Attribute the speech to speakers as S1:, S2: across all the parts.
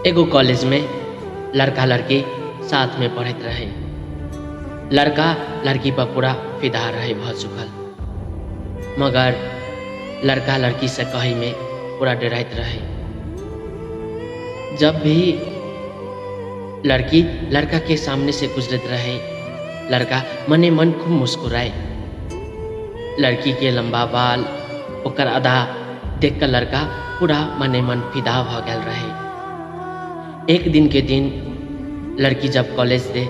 S1: एगो कॉलेज में लड़का लड़की साथ में पढ़ैत रहे। लड़का लड़की पर पूरा फिदा रहे भऽ चुकल, मगर लड़का लड़की से कहै में पूरा डराइत रहे। जब भी लड़की लड़का के सामने से गुजरत रहे, लड़का मने मन खूब मुस्कुराए। लड़की के लंबा बाल, ओकर अदा देख कर लड़का पूरा मने मन फिदा भऽ गेल रहे। एक दिन के दिन लड़की जब कॉलेज से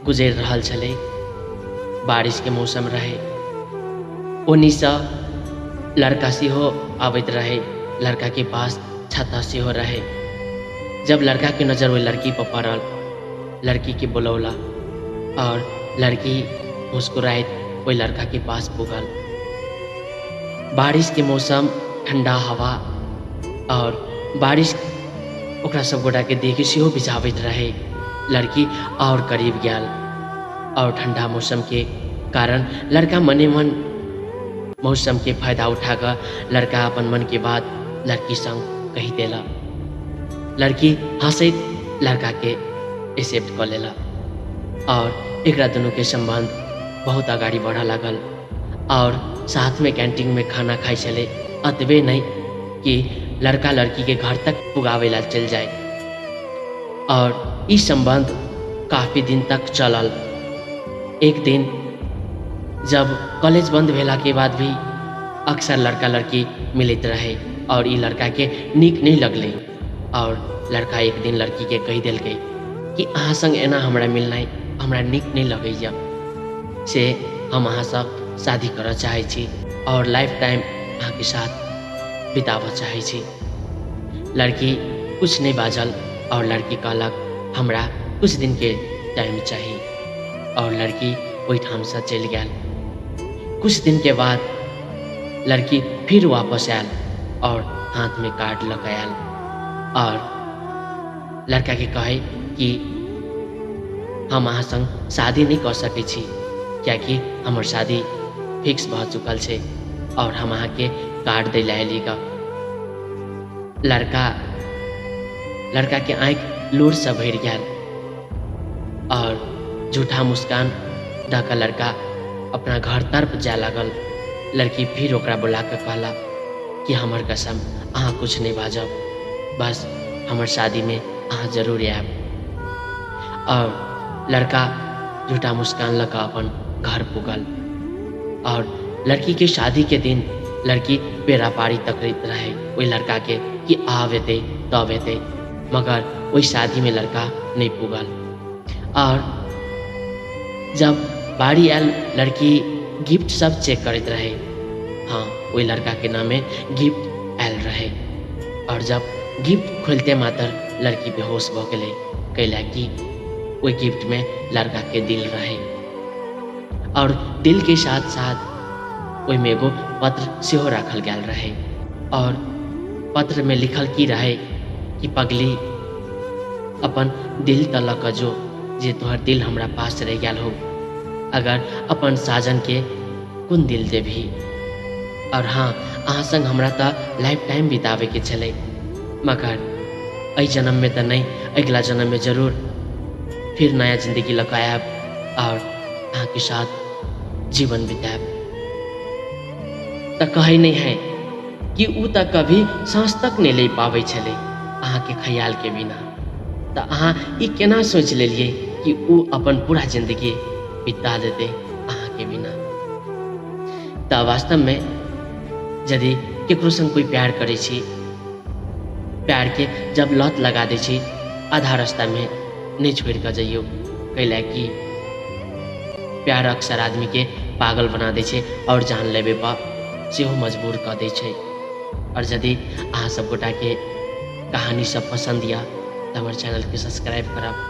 S1: गुजर रहल छलै, बारिश के मौसम रहे, ओनीसँ लड़का सेहो आबैत रहे। लड़का के पास छाता सेहो रहे। जब लड़का के नजर ओहि लड़की पर पड़ल, लड़की के बोलौला और लड़की मुस्कुराइत ओहि लड़का के पास पुगल। बारिश के मौसम, ठंडा हवा और बारिश ओकरा सब गोटा के देह के सेहो भिजाबैत रहे। लड़की और करीब गेल और ठंडा मौसम के कारण लड़का मने मन मौसम के फायदा उठा कऽ लड़का अपन मन के बात लड़की संग कहि देलक। लड़की हंसैत लड़का के एक्सेप्ट कऽ लेलक और एकरा दुनू के संबंध बहुत अगाडि बढ़ऽ लागल और साथ में कैंटीन में खाना खाइ छलै। अतबे नहीं कि लड़का लड़की के घर तक पुगाबै ला चलि जाय और ई संबंध काफी दिन तक चलल। एक दिन जब कॉलेज बंद भेला के बाद भी अक्सर लड़का लड़की मिलैत रहे और ई लड़का के नीक नहीं लगलै और लड़का एक दिन लड़की के कहि देलकै कि अहाँ संग एना हमरा मिलनाइ हमरा नीक नहीं लगैया, से हम अहाँसँ शादी करऽ चाहै छी और लाइफ टाइम अहाँके साथ बिताबऽ चाहै छी। लड़की कुछ नहीं बाजल और लड़की कहलक हमरा कुछ दिन के टाइम चाही और लड़की ओहिठामसँ चलि गेल। कुछ दिन के बाद लड़की फिर वापस आयल और हाथ में कार्ड लऽ कऽ आयल और लड़का के कहै कि हम अहाँ संग शादी नहीं कऽ सकै छी, कियाकि हमर शादी फिक्स भऽ चुकल छै और हम अहाँके कार्ड दै लए अयली गऽ। लड़का के आँखि लोरसँ भरि गेल और झूठा मुस्कान दऽ कऽ लड़का अपना घर तरफ जाय लागल। लड़की फिर ओकरा बुला कऽ कहलक कि हमर कसम अहाँ कुछ नहीं बाजब, बस हमर शादी में अहाँ जरूर आयब। और लड़का झूठा मुस्कान लऽ कऽ अपन घर पुगल और लड़की के शादी के दिन लड़की पेरा पारी तकैत रहे ओहि लड़का के कि आब एतै तब एतै, मगर ओहि शादी में लड़का नहीं पुगल। और जब बारी आयल, लड़की गिफ्ट सब चेक करैत रहे, हाँ ओहि लड़का के नामे गिफ्ट आयल रहे। और जब गिफ्ट खोलते मात्र लड़की बेहोश भऽ गेलै, कैला कि ओहि गिफ्ट में लड़का के दिल रहे और दिल के साथ साथ ओहिमे एगो पत्र सेहो राखल गेल रहे और पत्र में लिखल की रहे कि पगली अपन दिल तऽ लऽ कऽ जो, जे तोहर दिल हमरा पास रहि गेल हो, अगर अपन साजन के कोन दिल देबही। और हाँ, अहाँ संग हमरा तऽ लाइफ टाइम बिताबैके छलै, मगर एहि जन्ममे तऽ नहि, अगिला जन्ममे जरूर फिर नया जिंदगी लऽ कऽ आयब और अहाँके साथ जीवन बितायब। तऽ कहै नहीं है कि उ तऽ कभी साँस तक नहीं ले पाबै छलै अहाँके ख्याल के बिना, तऽ अहाँ ई केना सोचि लेलियै कि उ अपन पूरा जिंदगी बिता देतै अहाँके बिना। तऽ वास्तवमे यदि केकरो संग कोइ प्यार करै छी, प्यार के जब लत लगा दै छी, आधा रास्तामे नहीं छोड़ि कऽ जइयौ, कैला कि प्यार अक्सर आदमी के पागल बना दै छै और जान लेबे पर सेहो मजबूर कऽ दै छै। और यदि अहाँ सब गोटाके कहानी सब पसन्द यऽ तऽ हमर चैनलके सब्सक्राइब करब।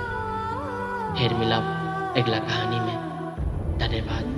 S1: फेर मिलब अगिला कहानीमे। धन्यवाद।